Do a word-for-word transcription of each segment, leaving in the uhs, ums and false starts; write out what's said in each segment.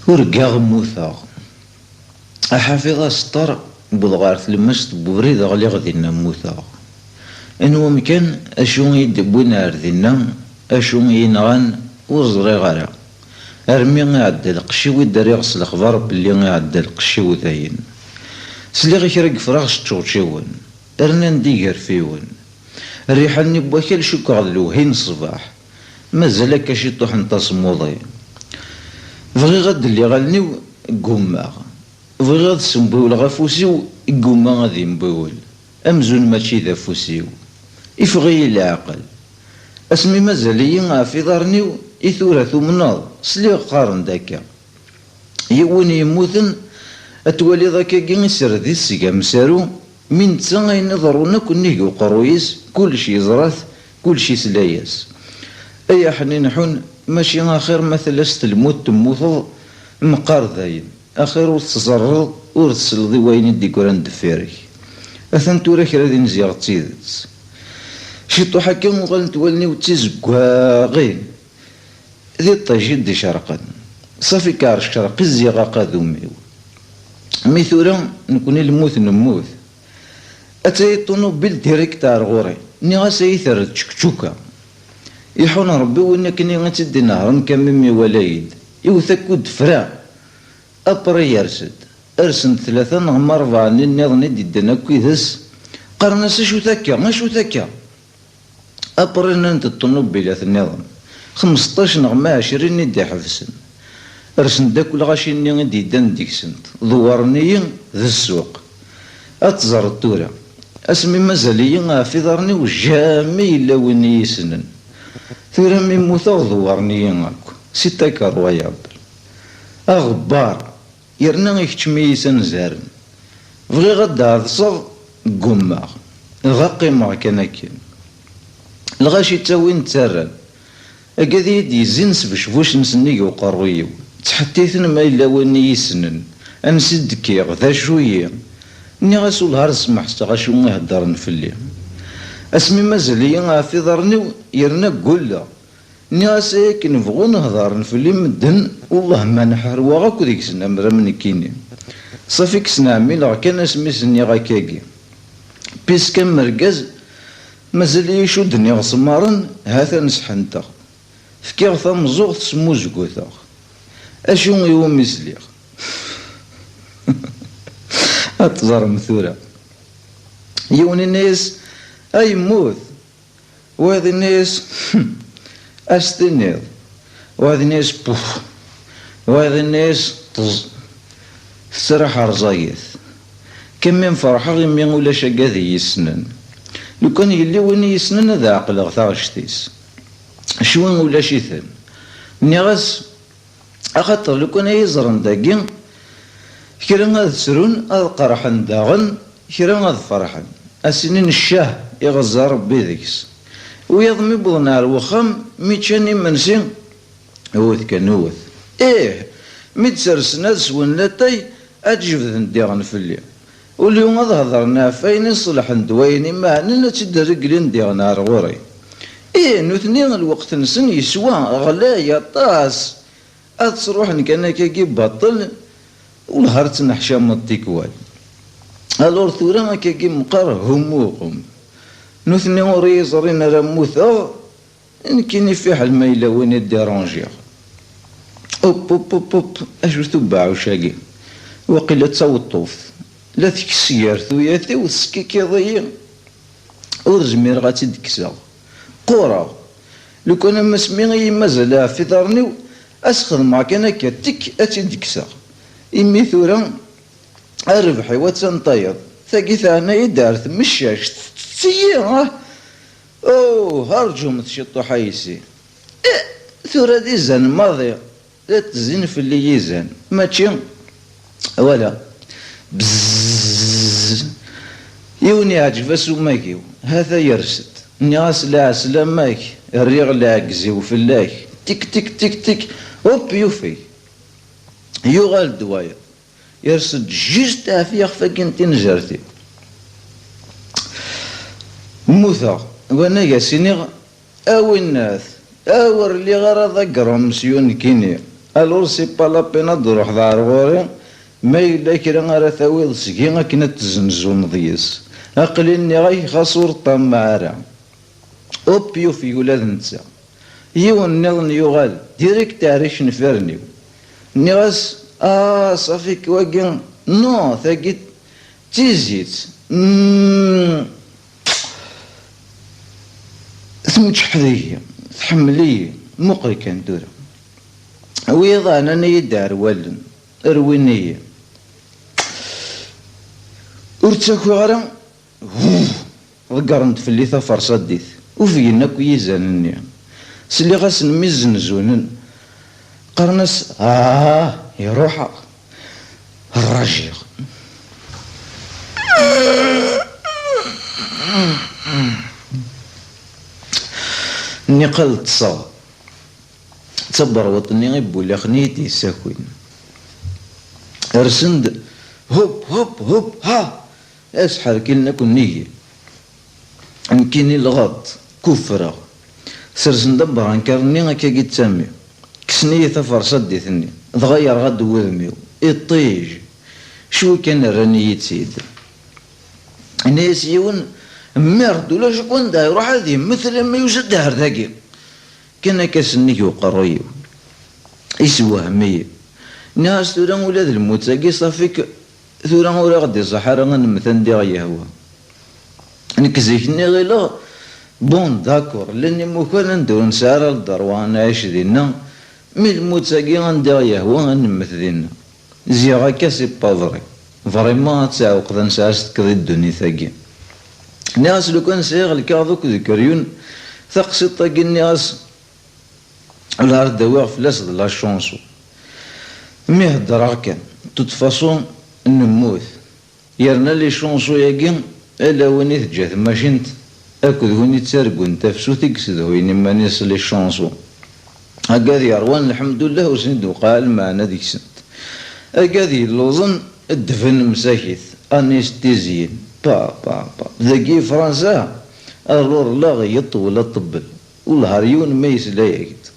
Urgaɣ mmuteɣ. Aḥafiḍ Aseṭṭar, wwḍeɣ ɣer tlemmast n webrid, ɣliɣ dinna mmuteɣ. Anwa amkan, acu i yi-d-wwin ar dinna, acu i yi-nɣan, ur ẓriɣ ara. Armi iɛedda lqecc-iw i d-rriɣ s lexbar belli iɛedda lqecc-iw dayen. Sliɣ i kra n yefrax ččewčiwen, rnan-d igerfiwen. Rriḥa-nni n wakal cukkeɣ d lewhi n ṣṣbeḥ. Mazal akka ciṭuḥ n taṣemmuḍi. Bɣiɣ ad d-lliɣ allen-iw, ggummaɣ. Bɣiɣ ad ssembiwleɣ afus-iw, ggummaɣ ad imbiwel. Amzun mačči d afus-iw. Iffeɣ-iyi leɛqel. Asmi mazal-iyi ɣef iḍarren-iw, i tura tumneḍ, sliɣ qqaren-d akka. Yiwen yemmuten, ad twaliḍ akkagi isred-it seg amsaru, mi netta ayen iḍerrun akk nnig uqerruy-is, kullec yeẓra-t, kullec isla-yas. Ay aḥnin ḥun, mačči axir ma tella s telmut temmuteḍ, meqqar dayen, axir ur teẓẓerreḍ, ur tesleḍ i wayen i d-yeggran deffir-k. Atan tura kra din ziɣ d tidet. Ciṭuḥ akka uɣalent wallen-iw d tizeggaɣin. D iṭij i d-icerqen. Ṣafi kar ccerq i zziɣ aqadum-iw. Mi tura, nekni lmut nemmut. Attaya ṭunubil direct ar ɣur-i. Nniɣ-as a yi-terr d čekčuka. Iḥun Rebbi win akken i tt-id-inehṛen kamim iwala-yi-d. Iwet akk-d fra. Après yers-d. Rsen-d tlata neɣ ma rebɛa-nni nniḍen i d-yeddan akk yid-s. Qqaren-as acu-t akka, acu-t akka? Après nnant-d ṭṭunubilat nniḍen, xmesṭac neɣ ma ɛecrin i d-iḥebsen. Rsen-d akk lɣaci-nni i d-yeddan deg-sent, dewwren-iyi d ssuq. Ad teẓreḍ tura, asmi mazal-iyi ɣef iḍarren-iw, jamais yella win i yi-ssnen. Tura mi mmuteɣ dewwren-iyi akk. C'est incroyable. Aɣebbar. Yerna ikeččem-iyi s anzaren. Bɣiɣ ad d-ɛeḍseɣ, ggummaɣ. Dɣa qqimeɣ kan akken. Lɣaci ttawin ttarran. Agad i yi-d-yezzin s becbuc-nsen nnig uqerruy-iw. Ttḥettiten ma yella win i yi-ssnen. Ansi d-kkiɣ, d acu-yi? Nniɣ-as ulhar smeḥseɣ acu i heddren fell-i. Asmi mazal-iyi ɣef iḍarren-iw, yerna ggulleɣ. Nniɣ-as ay akken bɣun heḍren fell-i medden, wellah ma nḥerwaɣ akk deg-sen amram nekkini. Ṣafi kksen ɛmileɣ kan asmi s-nniɣ akkagi. Puisque am urgaz, mazal-iyi cudden iɣesmaren, ha-t-an sḥenteɣ. Fkiɣ tameẓẓuɣt, smuzguteɣ. Acu iwumi sliɣ? Ad teẓrem tura. Yiwen yenna-yas, a yemmut, wayeḍ yenna-yas, hm, a s-tiniḍ. Wayeḍ yenna-yas, puf. Wayeḍ yenna-yas, ṭṭeẓ. Tettraḥ rẓaget. Kammi ferḥeɣ imi ulac agad i yi-ssnen. Lukan yelli win i yi-ssnen ad ɛeqleɣ taɣect-is. Cwi ulac-iten. Nniɣ-as, axaṭer lukan ay iẓren dagi, kra ad srun, ad qerḥen daɣen, kra ad ferḥen. A s-inin ccah, iɣeẓẓa Rebbi deg-s. Wiyaḍ mi wwḍen ar wexxam, mi ččan imensi, wwet kan wwet. Ih, mi d-sersen ad swen latay, ad jebden diɣen fell-i. Ulyu ad hedren ɣef wayen iṣelḥen d wayen imeɛnen, ad tt-id-reglen diɣen ar ɣur-i. Ih, nutni lweqt-nsen yeswa, ɣlay aṭas. Ad ttruḥen kan akkagi baṭel, wellah ar ttneḥcameḍ tikwal. Alors tura akkagi meqqar hum uɣum. Nutni ur iyi-ẓrin ara mmuteɣ, nekkini fiḥel ma yella win i ddiranjiɣ. Up, up, up, up, acu-t ubeɛɛuc-agi? Waqila d taweṭṭuft. La tekkes gar tuyat-iw, teskikiḍ-iyi. Ur zmireɣ ad tt-id-kkseɣ. Qqureɣ. Lukan am asmi i yi-mazal ɣef iḍarren-iw, ad s-xedmeɣ kan akka, tikk, ad tt-id-kkseɣ. Imi tura, a rrbeḥ-iw attan tayeḍ. Tagi teɛna-yi-d ar tmeccact, tettett-iyi, ah! Oh, rǧumt ciṭuḥ a yessi. Eh, tura d izan maḍi. La ttezzin fell-i yizan. Mačči, wala. Bzzz. Yiwen iɛǧeb-as umag-iw. Ha-t-a yers-d. Nniɣ-as, "Lɛeslama-k, rriɣ lɛegz-iw fell-ak." Tik, tik, tik, tik. Hop, yufeg. Yuɣal-d wayeḍ. Yers-d juste ɣef yixef-agi n tinzert-iw. Mmuteɣ. Wanag a s-iniɣ, a winnat, a ur lliɣ ara d agrum mesyu nekkini. Alors c'est pas la peine ad d-truḥeḍ ar ɣur-i, ma yella kra ara tawiḍ seg-i akken ad tezzenzuneḍ yis. Aql-i nniɣ-ak xas ur ṭṭamaɛ ara. Hop, yufeg ula d netta. Yiwen nniḍen yuɣal direct ar icenfiren-iw. Nniɣ-as: "Ah, ṣafi-k wagi, non, tagi d tizit. Mm, tmeččḥed-iyi, tḥemmel-iyi, muqel kan tura." Wiyaḍ ɛnan-iyi-d ar wallen, rwin-iyi. Ur ttakiɣ ara. Ḍeggren-d fell-i taferṣadit, ufgen akk yizan-nni. Sliɣ-asen mi zzenzunen, qqaren-as: "Ah, iruḥ-aɣ, rrajiɣ." Niqal ṭṭseɣ. D taberwaṭ-nni i Bulixen i yi-d-yessakin. Rsen-d, hop, hop, hop, ha! Asḥerkilen akk nnig-i. Nekkini lɣeṭṭ, kuffreɣ. Sersen-d abrankar-nni akkagi d tami. Kksen-iyi taferṣadit-nni. Dɣa yerɣa-d wudem-iw. Iṭij! Cwi kan rran-iyi-tt-id. Yenna-yas yiwen: "Merde, ulac akk anda iruḥ ad yemmet alamma yusa-d ar dagi." Kan akka sennig uqerruy-iw. Isewhem-iyi. Nniɣ-as: "Tura ula d lmut-agi ṣafi-k, tura ur aɣ-d-iṣaḥ ara ad nemmet anda i ɣ-yehwa." Nekk zik-nni ɣileɣ, bon, d'accord, llan imukan anda ur nesɛi ara lderwa ad nɛic dinna, mi lmut-agi anda i ɣ-yehwa ad nemmet dinna. Ziɣ akka c'est pas vrai. Vraiment ad teɛweq d anesɛa s tekkeḍ i ddunit-agi. Nniɣ-as: "Lukan sɛiɣ lkaɣeḍ akked ukeryun, taqsiṭ-agi", nniɣ-as, "la ar d-awiɣ fell-as d la chanson." Mi heddreɣ kan, de toute façon, nemmut. Yerna les chansons-agi, ala win i teǧǧa tmacint akked win i ttargun tafsut i yessedhuyen iman-is les chansons. Agad yerwan, lḥemdullah, ur sen-id-tewqiɛ lmeɛna deg-sent. Agad yelluẓen, ddben msakit, anesthésiés. Pa, pa, pa. Dagi i Fransa, alors la ɣ-yeṭṭ wala ṭebbel. Wellah ar yiwen ma yesla-yak-d.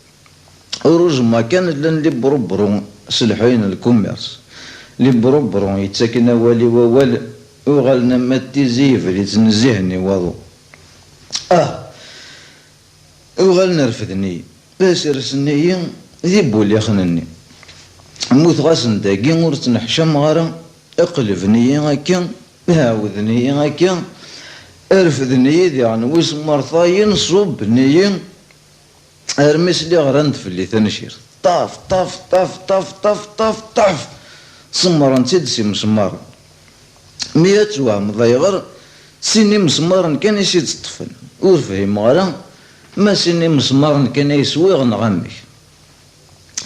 Heureusement kan llan les bro-bro selḥuyen lkumirs. Les bro-bro yettaken awal i wawal, uɣalen am at Tizi Yebrit nezzihen i waḍu. Ah! Uɣalen refden-iyi, sersen-iyi di bulixen-nni. Mmuteɣ-asen dagi, ur ttneḥcameɣ ara. Qelben-iyi akka, ɛawden-iyi akka, refden-iyi diɣen wis mertayen, ṣubben-iyi, armi sliɣ rran-d fell-i tancirt. Ṭaf, ṭaf, ṭaf, ṭaf, ṭaf, ṭaf, ṭaf. Semmren-tt-id s imesmaren. Mi ad twehmeḍ ayɣer, sin imesmaren kan i s-id-ṭṭfen. Ur fhimeɣ ara ma sin imesmaren kan ay swiɣ neɣ amek.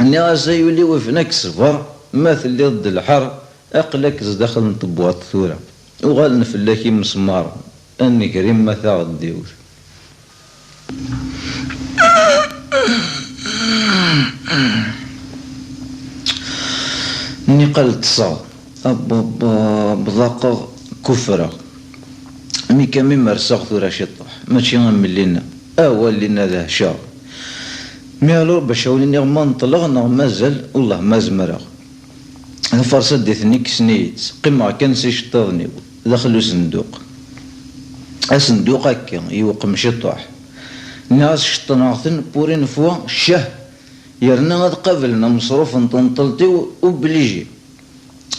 Nniɣ-as: "Ay ul-iw, ifen-ak ṣṣber, ma telliḍ d lḥer, aql-ak zdaxel n tebwaṭ tura. Uɣalen fell-ak imesmaren, a nnger-im ma taɣeddiwt." Niqal ṭṭseɣ, ababab, ḍaqeɣ, kuffreɣ. Mi kan mi merseɣ tura ciṭuḥ, mačči am llinna, awal linna d ahcaq. Mi alors bac awen-iniɣ ma neṭleɣ neɣ mazal, wellah ma zemreɣ. Taferṣadit-nni kksen-iyi-tt, qqimeɣ kan s iceṭṭiḍen-iw daxel usenduq. Asenduq akka, yewqem ciṭuḥ. Nniɣ-as ceṭṭneɣ-ten pour une fois, ccah! Yerna ad qablen ameṣruf n tenṭelt-iw, obligé.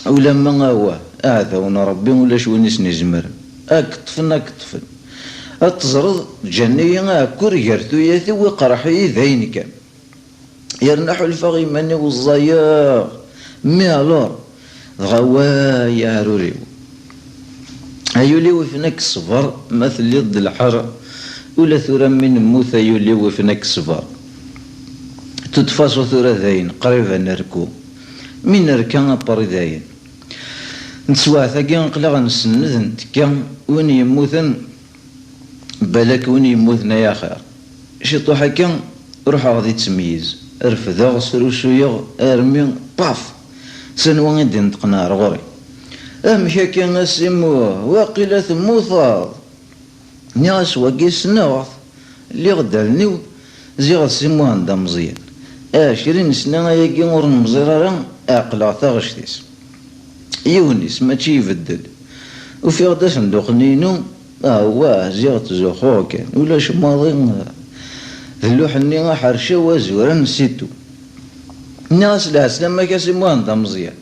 Ulamma awah, aɛdaw n Ṛebbi ulac win i sen-izemren. Ad k-ṭṭfen, ad k-ṭṭfen. Ad teẓreḍ, ǧǧan-iyi aɛekkur gar tuyat-iw, iqerḥ-iyi d ayen kan. Yerna ḥulfaɣ iman-iw ẓẓayeɣ. Mais alors, dɣa way aɛrur-iw. Ay ul-iw, ifen-ak ṣṣber, ma telliḍ d lḥer, ula tura mi nemmut, ay ul-iw, ifen-ak ṣṣber. De toute façon tura dayen, qrib ad nerku. Mi nerka, après dayen. N teswiɛt-agi aql-aɣ nsenned, ntekka, win yemmuten, balak win yemmuten ay axir. Ciṭuḥ akka, ruḥeɣ di ttemyiz, refdeɣ, srusuyeɣ, armi, paf! S anwa i d-ineṭqen ar ɣur-i? "Amek akka a Si Muh, waqila temmuteḍ?" Nniɣ-as: "Wagi ssneɣ-t, lliɣ-d allen-iw, ziɣ d Si Muhend Ameẓyan." Ah, kra n sna ayagi ur nemẓir ara, ɛeqleɣ taɣect-is. Yiwen-is, mačči ibeddel. Ufiɣ-d asenduq-nni-inu, ah, wah, ziɣ ttzuxxuɣ kan, ulac maḍi, ah, d lluḥ-nni aḥercaw azuran situ. Nniɣ-as: "Lɛeslama-k a Si Muḥend Ameẓyan."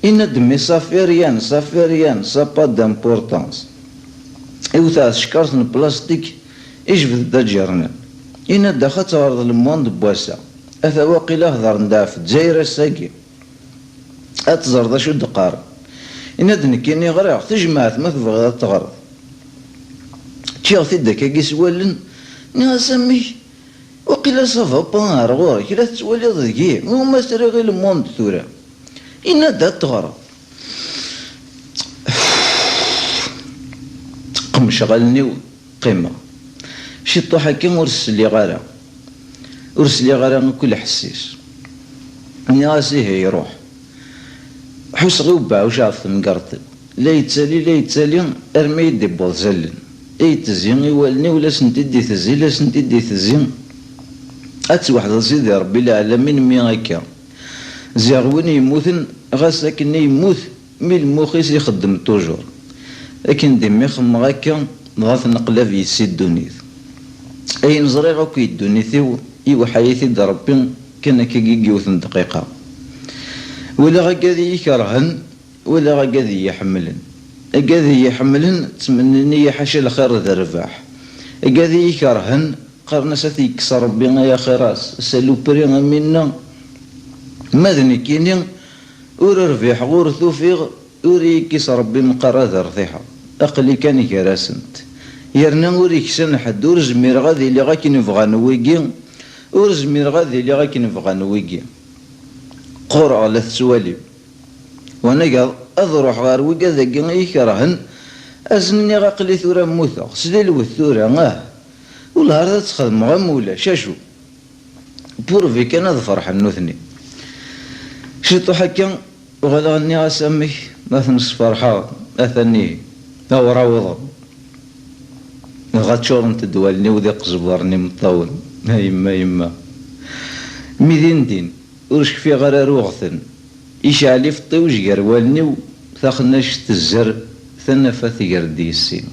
Yenna-d: "Mais ça fait rien, ça fait rien, ça pas d'importance." Iwet-as tcekkart n plastik, ijbed-d aǧernan. Yenna-d: "Ax ad teɣreḍ Le Monde n wass-a. Ata waqila hedren-d ɣef Lezzayer ass-agi. Ad teẓreḍ acu d-qqaren." Yenna-d: "Nekkini ɣriɣ, tejmaɛt ma tebɣiḍ ad teɣreḍ." Ččiɣ-t-id akkagi s wallen, nniɣ-as: "Amek? Waqila ça va pas ar ɣur-k, la tettwaliḍ deg-i, iwumi sriɣ i Le Monde tura?" Yenna-d: "Ad teɣreḍ." Qemceɣ allen-iw, qqimeɣ. Ciṭuḥ akka ur sliɣ ara. Ur sliɣ ara akk i lḥess-is. Nniɣ-as: "Ihi, iruḥ." Ḥusseɣ i ubeɛɛuc ɣef temgerḍt-iw. La yettali, la yettali, armi i d-iwweḍ s allen. La yettezzi i wallen-iw, la sent-id-itezzi, la sent-id-itezzi. Ad tweḥdeḍ Sidi Ṛebbi leɛlamin mi akka. Ziɣ win yemmuten, ɣas akken i yemmut, mi lmux-is ixeddem toujours. Akken d imi xemmeɣ akka, dɣa tneqlab yes-i ddunit. Ayen ẓriɣ akk i ddunit-iw, iweḥḥa-yi-t-id Ṛebbi kan akkagi deg yiwet n dqiqa. Walaɣ agad i yi-kerhen, walaɣ agad i yi-ḥemmlen. Agad i yi-ḥemmlen, ttmennin-iyi ḥaca lxir d rrbeḥ. Agad i yi-kerhen, qqaren-as: "Ad t-yekkes Ṛebbi ay axir-as, salupri am winna." Ma d nekkini, ur rbiḥeɣ, ur tufiɣ, ur iyi-yekkis Ṛebbi meqqar ad rtiḥeɣ. Aql-i kan gar-asent. Yerna ur iksan ḥedd, ur zmireɣ ad iliɣ akken bɣan wigi, ur zmireɣ ad iliɣ akken bɣan wigi. Qqureɣ, la tettwalim. Wanageɣ ad ruḥeɣ ɣer wigad-agi i yi-kerhen, ad sen-nniɣ: "Aql-i tura mmuteɣ, s lilwet tura, ah, wellah ar ad txedmeɣ am ulac, acu?" Purvi kan ad ferḥen nutni. Ciṭuḥ akka, uɣaleɣ nniɣ-as: "Amek ma ten-sferḥeɣ, atan ihi, awer awḍen." Dɣa ččurent-d wallen-iw d iqezburen imeṭṭawen. A yemma, yemma. Mi din din, ur cfiɣ ara ruɣ-ten. Icɛel ifeṭṭiwej gar wallen-iw, taxnact tezzer, tanafa tger-d yes-i.